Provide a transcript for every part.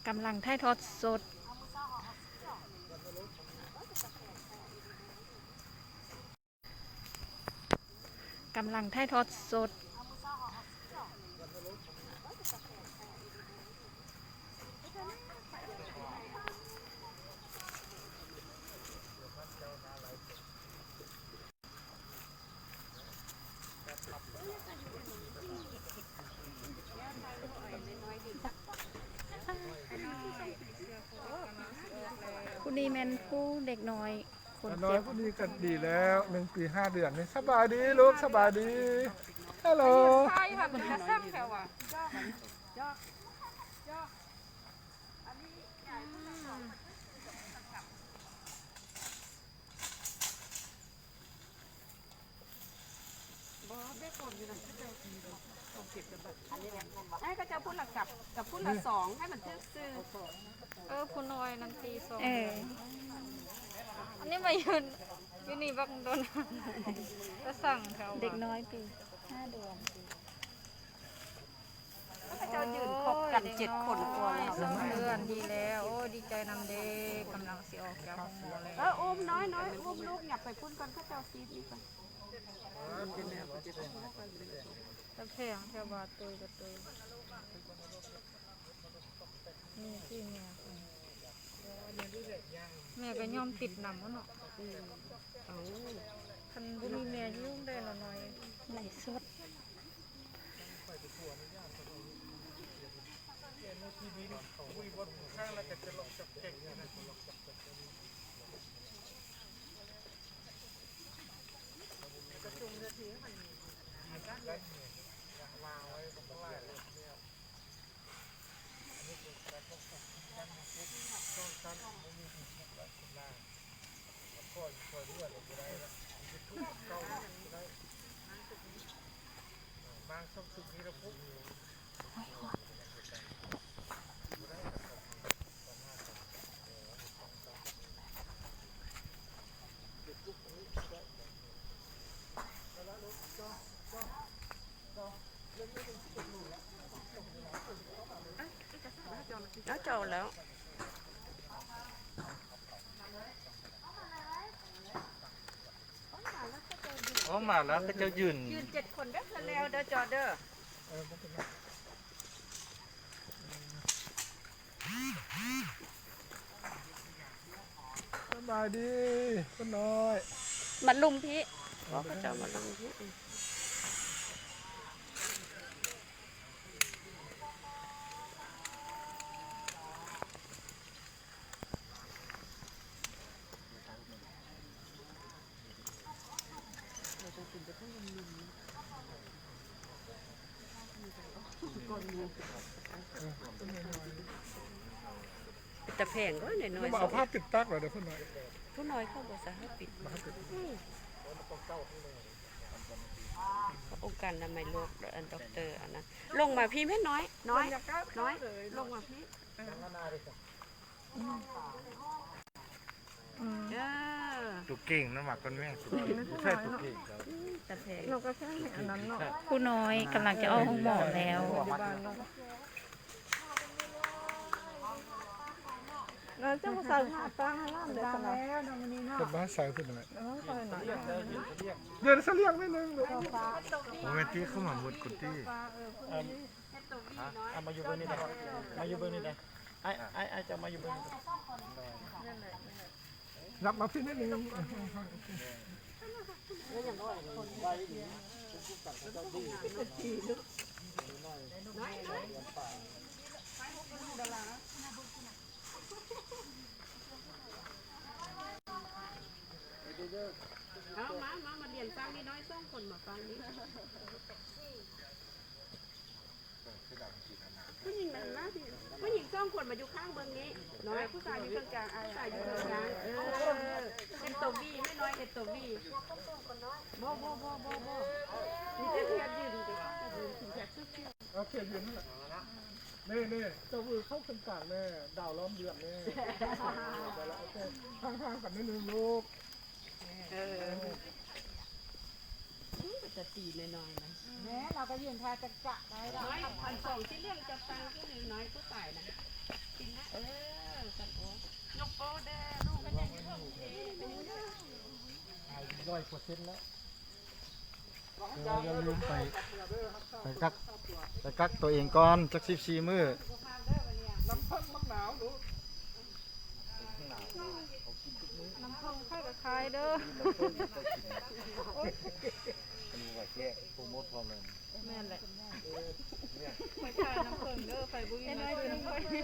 ກຳລັງຖ່າຍທອດສົດ ກຳລັງຖ່າຍທອດສົດ. ຜູ້ນີ້ແມ່ນຜູ້ເດັກນ້ອຍຄົນເຈັບ ຜູ້ນີ້ກໍດີແລ້ວ ໜຶ່ງປີຫ້າເດືອນນີ້. ສະບາຍດີລູກ ສະບາຍດີ. ຮັລໂຫຼ. ບໍ່ ແບກກອງຢູ່ນັ້ນ ເຂົາເຈົ້າເກັບກັນບັດ ອັນນີ້ແຫຼະ ໃຫ້ເຂົາເຈົ້າຜູ້ລະກັບ ກັບຜູ້ລະສອງ ໃຫ້ມັນຖືກຊື່. ເອີ ຜູ້ນ້ອຍນັ້ນຕີສອງ ເອີ ອັນນີ້ມາຢືນຢູ່ນີ້ບັກດົນ ກະສັ່ງແຖວ ເດັກນ້ອຍປີຫ້າເດືອນ. ເຂົາເຈົ້າຢືນຄົບກັນເຈັດຄົນກ່ອນແລ້ວ ສອງເດືອນດີແລ້ວ. ໂອ້ ດີໃຈນຳເດ້ ກຳລັງຊິອອກຈາກໂຮງໝໍແລ້ວ. ເອີ ອຸ້ມນ້ອຍໆ ອຸ້ມລູກຫຍັບໄປພຸ້ນກ່ອນ ເຂົາເຈົ້າຊີດນີ້ກ່ອນ. ຕະແພງແຖວວ່າຕຸຍກະຕຸຍ ນີ້ທີ່ແມ່ ແມ່ກະຍອມຕິດນຳເນາະ. ຄັນບໍ່ມີແມ່ຢູ່ໄດ້ລະໜ້ອຍ ໄລສົດ. ເອົາ ເຈົ້າແລ້ວ ເອົາ ມາແລ້ວ ເຂົາເຈົ້າຢືນ ຢືນເຈັດຄົນເດີ ແລ້ວເດີ ຈອດເດີ. ສະບາຍດີຄົນນ້ອຍ ມາລຸມພີ້ ເຂົາເຈົ້າມາລຸມພີ້. ຕະແພງກໍນ້ອຍໆ ມາເອົາຜ້າປິດປາກລະເດີ ຜູ້ນ້ອຍ ຜູ້ນ້ອຍເຂົາບໍ່ສາມາດປິດ ບໍ່ໃຫ້ປິດ. ອືມ ອົງການອະນາໄມໂລກ ອັນ ດັອກເຕີ ອັນນັ້ນ ລົງມາພີ້ແມ່ນ້ອຍ ນ້ອຍ ນ້ອຍ ລົງມາພີ້. ເອີ ໂຕເກັ່ງນະ ມາກ່ອນແມ່ ໂຕເກັ່ງ ໃຊ່ໂຕເກັ່ງ ຕາແພງ ເຮົາກໍແຄ່ອັນນັ້ນເນາະ ຜູ້ນ້ອຍກຳລັງຈະອອກໂຮງໝໍແລ້ວ. ເຈົ້າບໍ່ໃສ່ຜ້າຕ່າງໃຫ້ຫຼານເລີຍ ແລ້ວເນາະ ເພິ່ນບໍ່ໃສ່ເພິ່ນນັ້ນແຫຼະ ເອີ ເດີນສະຫຼຽງໜ້ອຍໜຶ່ງລູກ ບໍ່ແມ່ນຕິ ເຂົ້າມາໝົດຄົນຕິ. ເອີ ເອົາມາຢູ່ເບິ່ງນີ້ ມາຢູ່ເບິ່ງນີ້ ອ້າຍ ອ້າຍ ອ້າຍ ເຈົ້າມາຢູ່ເບິ່ງ ຍັບມາພີ້ໜ້ອຍໜຶ່ງ. ເອົາ ມາ ມາ ມາລຽນຟັງນີ້ ນ້ອຍ ສອງຄົນມາຟັງນີ້. ຜູ້ຍິງຫັ້ນມາພີ້ ຜູ້ຍິງສອງຄົນມາຢູ່ຂ້າງເບິ່ງນີ້ ນ້ອຍ ຜູ້ຊາຍຢູ່ເຄິ່ງກາງ ອ້າຍ ຜູ້ຊາຍຢູ່ເຄິ່ງກາງ. ເອີ ເຮັດໂຕວີ ແມ່ນ້ອຍ ເຮັດໂຕວີ. ບໍ່ ບໍ່ ບໍ່ ບໍ່ ບໍ່ ມີແຕ່ເຮັດຢູ່ດີໆ ເອົາ ເຂົາຢືນຫັ້ນແຫຼະ ນີ້ ນີ້ ເຈົ້າເອີ ເຂົ້າເຄິ່ງກາງແນ່ ດາວລ້ອມເດືອນແນ່. ໄດ້ລະ ໂອເຄ ຫ່າງໆກັນໜ້ອຍໜຶ່ງລູກ. ເອີ ເປັນຕາຕີນ້ອຍໆນະ ແມ່ນ ລາວກໍຢືນທ່າຈັກຈະໄດ້ລະ. ນ້ອຍ ອັນສອງສີເຫຼືອງຈັບຕັ້ງຄືນ້ອຍຜູ້ຕາຍນະ. ເອີ ກັນໂອ ຍົກໂປ້ແດ່ລູກ ຮ້ອຍເປີເຊັນແລ້ວ. ເອີ ຢ່າລືມໄປ ໄປກັກ ໄປກັກຕົວເອງກ່ອນຈັກສິບສີ່ມື້. ນ້ຳເຜິ້ງມັກໜາວລູກ ນ້ຳເຜິ້ງຂ້ອຍກໍຂາຍເດີ. ໂອ້ຍ ອັນນີ້ວ່າແຈກໂປຣໂມດພ້ອມເລີຍ. ແມ່ນແຫຼະ ໄປຂາຍນ້ຳເຜິ້ງເດີ ໃຜບໍ່ມີມາຊື້ນ້ຳເຜິ້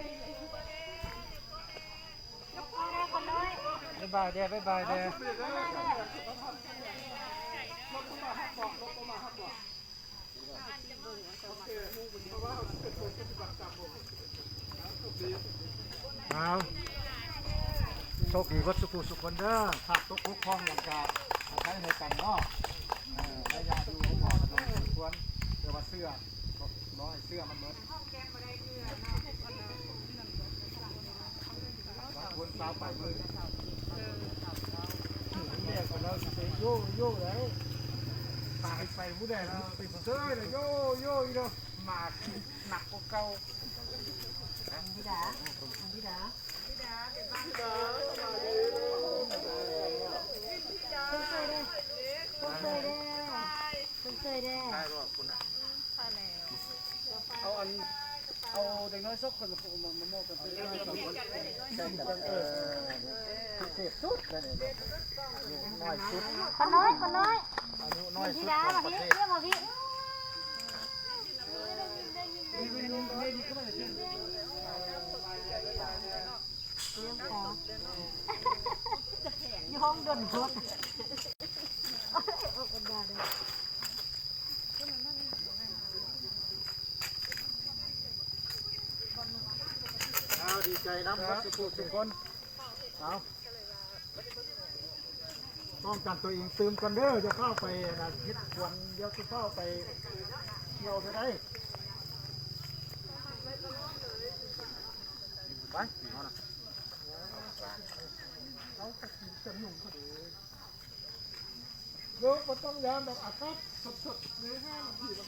ງ. ບາຍບາຍແດ່ ບາຍບາຍແດ່. ເອົາ ໂຊກດີເບິດສູ່ຜູ້ສູ່ຄົນເດີ ພາກຕົກປົກຄອງ ແລ້ວກະອາໄສໃຫ້ກັນເນາະ. ເອີ ໄລຍະຢູ່ໂຮງໝໍກໍຕ້ອງສົມຄວນ ແຕ່ວ່າເຊື້ອ ກໍລອໃຫ້ເຊື້ອມັນເບິດ. ບາງຄົນຊາວປາຍມື້ ເອີ ເມຍກໍເລີຍຊິໄປໂຢໂຢໄດ໋ ຕາຍໄປຜູ້ໃດລະ ໄປເຊີຍລະ ໂຢໂຢອີກເນາະ ໝາກໜັກກວ່າເກົ່າ. ເອົາອັນ ເອົາເດັກນ້ອຍສອງຄົນມາ ມາມອບກັນ ເອີ ເສບສຸດເລີຍນີ້ ນ້ອຍສຸດ ປານ້ອຍ ປານ້ອຍ ອາຍຸນ້ອຍສຸດຂອງປະເທດ. ຢູ່ຫ້ອງດົນໂພດ. ເອົາ ດີໃຈນຳໝົດທຸກຄົນ. ເອົາ ປ້ອງກັນຕົວເອງຕື່ມກ່ອນເດີ ຢ່າຟ້າວໄປອັນນັ້ນ ເຮັດຄວນ ດຽວຊິຟ້າວໄປທ່ຽວເທື່ອໃດ. ໄປ ເຮົານະ ເອົາ ລູກບໍ່ຕ້ອງຢ້ານດອກ ອາກາດສົດໆ ໃນຫ້ານາທີມັນ